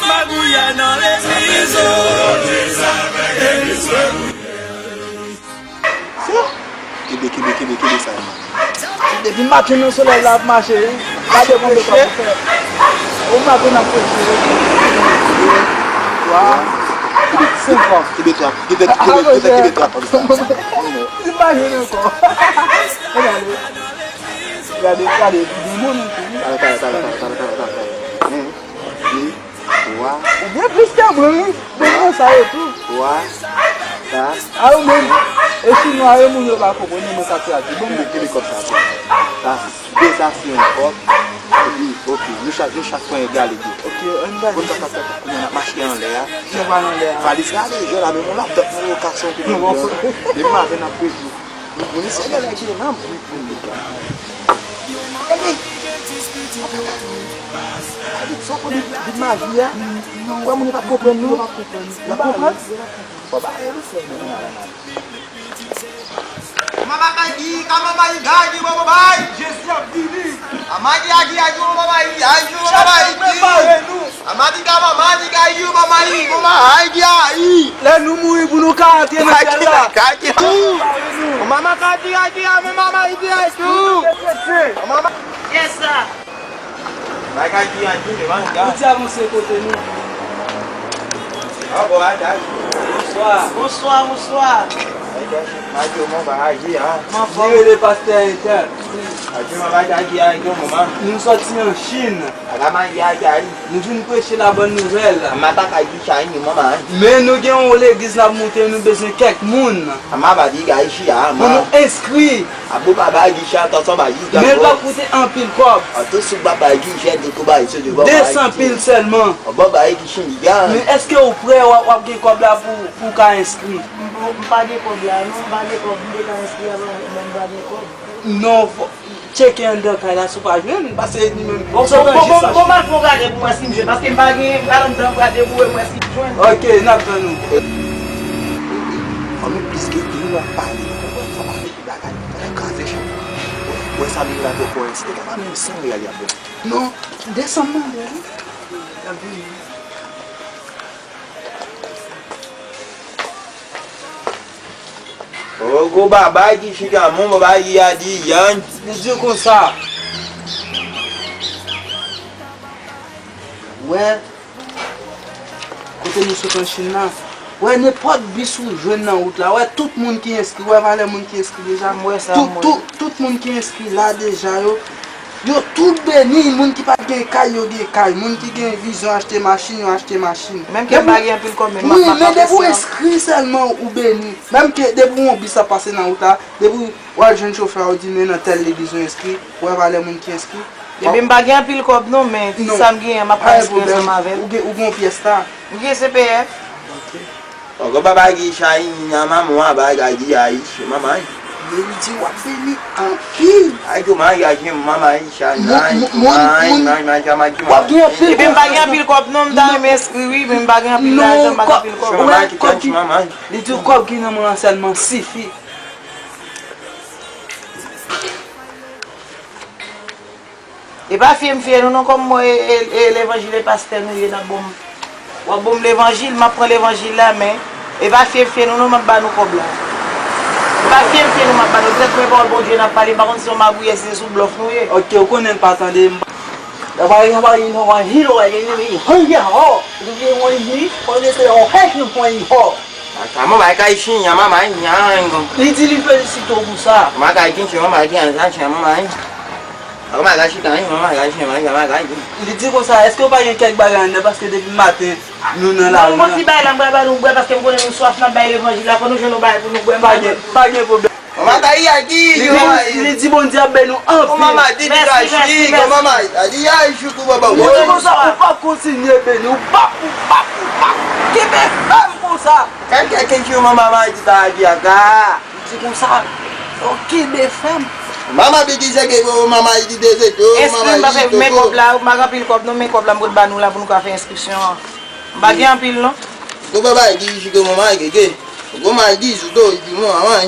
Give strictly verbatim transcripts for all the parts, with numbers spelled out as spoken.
Magouya nan legliz yo. Kenbe, kenbe, kenbe, kenbe sa yo. Depi maten nan solèy la ap mache, wi. Gade konbyen tan pou fè. O maten n ap preche. Twa, senk an. Kenbe trap, kenbe, kenbe, kenbe, kenbe trap. Imajine ankò. Gade, gade, gade, gade. Talè, talè, talè. Twa. Ou gen plis ke mwen, wi. Bon, mwen sa yo tou. Twa. Kat. A ou menm. E chinwa yo, moun yo pa konprann, men mwen ka tradui. Bon, mwen. Kenbe kòb sa tou. Sa, de sa se yon kòb. Epi, oke, nou chak, nou chak pran egale de. Oke, ann gade. Bon, kat, kat, kat, kat, kounye a n ap mache anlè a. Nou pral anlè a. Valiz la lejè la, men yon laptop nan lokasyon pou nou. Bon. Depi maten n ap preche. Moun se genlè ki nan moun moun li ka. Gade. Gade sa pou li di maji a. Wè moun yo pa konprann nou. Yo pa konprann. Fò ba yo. Mama Kaki, ka mama yi gaji, mama bay. Jezi ap vini. Amadi agi agi, mama yi gaji, mama bay. Chak nou prepare nou. Amadi ka mama yi gaji, mama yi, mama ayi ayi. Lè nou mouri pou nou ka antre nan syèl la. Kaki, kaki. Mama kaki, kaki, mama yi gaji. Mama. Yes, sir. Bagay ki an di, men bagay. Bondye avanse kote nou. Ah, bon, bagay. Bonswa. Bonswa, bonswa. Bagay, bagay, mon bagay, ah. Li rele pastè entèl. Bagay, bagay, bagay, mon man. Nou sòti an Chin. Bagay, bagay, bagay. Nou vin preche la bòn nouvèl. Mata kay di chay ni manman. Men nou gen yon legliz n ap moute, nou bezwen kèk moun. Ama ba di gay chi a, pou nou enskri. Abo ba ba gi cha tonton ba gi ga. Men l p ap koute anpil kòb. An tou sou ba ba gi jè de kou ba iso de ba. De san pil sèlman. An ba ba gi chin ga. Men èske ou prè w ap, w ap gen kòb la pou, pou w ka enskri? M pa, m pa gen kòb la, non, m pa gen kòb, m te ka enskri avan, men m pa gen kòb. Non, fò, tcheke anndan kay la si w pa jwenn, paske li menm. Bon, bon, bon, bon, m al fè yon gade pou m wè si m jwenn, paske m pa gen, m pral anndan, m gade pou m wè si m jwenn. Ok, n ap tann ou. Fanmi plis gen de w ap pale, nou konprann sa pale. Bagay, bagay kraze chan. Wè sa li la poko ensteke pa menm san reyal y ap bon. Non, desann mande wi. Y ap vini. O gwo babay ki chita mon babay ki a di yann. Li di konsa. Wè. Kote nou sot an Chin nan, wè nenpòt bis ou jwenn nan wout la, wè tout moun ki enskri, wè valè moun ki enskri deja. M wè sa, m wè. Tout, tout, tout moun ki enskri la deja yo, yo tout beni, moun ki pa t gen kay, yo gen kay, moun ki gen vizyon achte machin, yo achte machin. Menm ke m pa gen anpil kòb, men m ap, m ap, wi, men depi w enskri sèlman, ou beni. Menm ke depi yon bis ap pase nan wout la, depi w al jwenn chofè a, ou di men nan tèl legliz ou enskri, wè valè moun ki enskri. Epi m pa gen anpil kòb non, men sa m genyen, m ap pran eksperyans ansanm avè l. Ou gen, ou gen yon pyès la? M gen C P F. Ok. Poko ba bay Guy chay, nyan manman an bay Guy ay, manman. Men li di w ap beni anpil. Ay, tou man, ay, ay, manman, ay, chay, ay, ay, ay, ay, ay, ay. W ap gen anpil kòb. Epi m pa gen anpil kòb non, m ta renmen enskri wi, men m pa gen anpil lajan, m pa gen anpil kòb. Wè, kòb ki, li di w kòb ki nan men w an sèlman sifi. E pa fye m fye nou non, kòm mwen e, e, e levanjil e pastè nou ye, n ap bon m, w ap bon m levanjil, m ap pran levanjil la, men e pa fye m fye nou non, m ap ba nou kòb la. E pa fye m fye nou, m ap ba nou. Petèt mwen pawòl Bondye n ap pale, m pa konn si se yon magouyè, si se sou blòf nou ye. Ok, ou konnen m pa tande, m pa, li di li felisite w pou sa. Li di konsa, èske w pa gen kèk bagay anndan, paske depi maten nou nan lari an? Mwen, mwen ti bagay la, m pral ba nou bwè, paske m konnen nou swaf, n ap bay levanjil la, fò nou jwenn yon bagay pou nou bwè. Pa gen, pa gen pwoblèm. Li di Bondye ap beni w anpil. Mèsi, mèsi, mèsi. Li di konsa, ou p ap kontinye beni, ou p ap, ou p ap, ou p ap. Kenbe fèm konsa. Kèk, kèk, kèk jou manman Mayiti ta di a ka. Li di konsa, yo kenbe fèm. Manman Bigi se ke manman Mayiti de se tou, manman Mayiti de se tou. Men kòb la, m pa gen anpil kòb non, men kòb la m pral ba nou la pou nou ka fè enskripsyon an. M pa gen anpil non. Gwo babay Bigi se ke manman Mayiti ke. Gwo Mayiti sou do, di manman.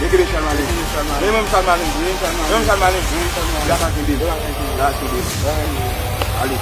Yo kenbe Chalmalin. Men menm Chalmalin. Men menm Chalmalin. Yo ka kenbe. Yo ka kenbe. Ale.